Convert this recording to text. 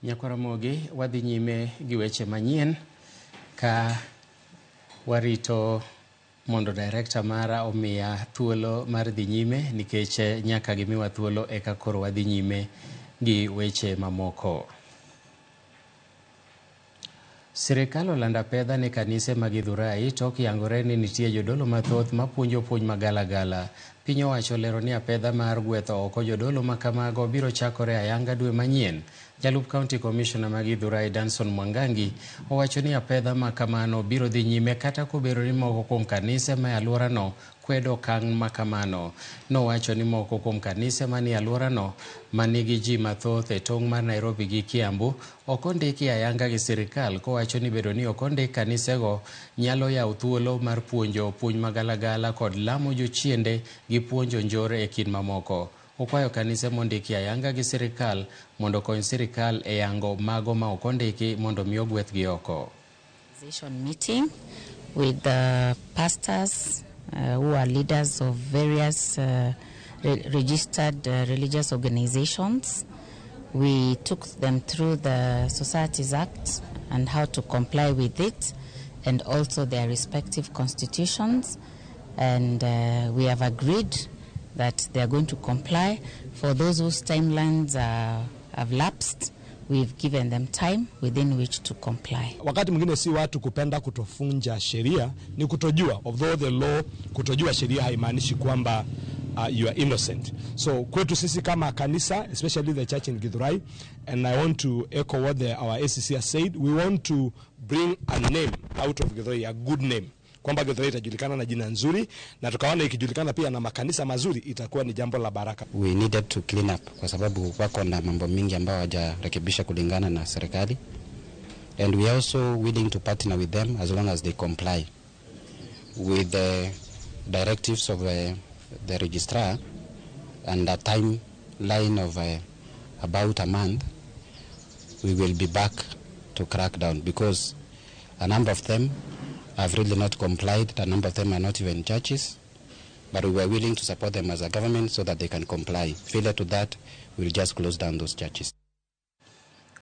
Nyakwaramogi wadhi nyime gi weche manyien ka warito mondo director mara omiya thuolo mar dhi nyime nikech nyaka gimiwa thuolo eka koro wadhi nyime gi weche mamoko. Sirikal olando apedha ne kanise ma Githurai tok yangore ni nitie jodolo mathoth mapuonjo puonj magalagala. Piny owacho olero ni apedha mar gwetho oko jodolo ma kamago biro chakore ayanga dwe manyien. Jalup County Commissioner ma Githurai Danson Mwangangi owacho ni apedha ma kamano biro dhi nyime kata kobedo ni moko kuom kanise ma e alworano kwedo okang' ma kamano. Nowacho ni moko kuom kanise manie alworano ma nigi ji mathoth e tong' mar Nairobi gi Kiambu ok ondiki ayanga gi sirikal kowacho ni bedo ni ok ondik kanisego nyalo yawo thuolo mar puonjo puonj magalagala kod lamo jochiende gi puonjo njore e kind mamoko. Okwayo kanise mondiki ayanga gi sirikal mondo okony sirikal e yango mago ma ok ondiki mondo mi ogwethgi oko. Meeting with the pastors who are leaders of various registered religious organizations. We took them through the Societies Act and how to comply with it, and also their respective constitutions. And we have agreed that they are going to comply. For those whose timelines have lapsed, we've given them time within which to comply. Wakati mwingine si watu kupenda kutovunja sheria, ni kutojua. Although the law, kutojua sheria haimaanishi kwamba you are innocent. So kwetu sisi kama kanisa, especially the church in Githurai, and I want to echo what our ACC has said, we want to bring a name out of Githurai, a good name, kwamba Githurai itajulikana na jina nzuri, na tukaona ikijulikana pia na makanisa mazuri itakuwa ni jambo la baraka. We needed to clean up kwa sababu wako na mambo mingi ambayo hawajarekebisha kulingana na serikali, and we are also willing to partner with them as long as they comply with the directives of the registrar and a timeline of about a month. We will be back to crack down because a number of them have really not complied. A number of them are not even churches, but we were willing to support them as a government so that they can comply. Failure to that, we'll just close down those churches.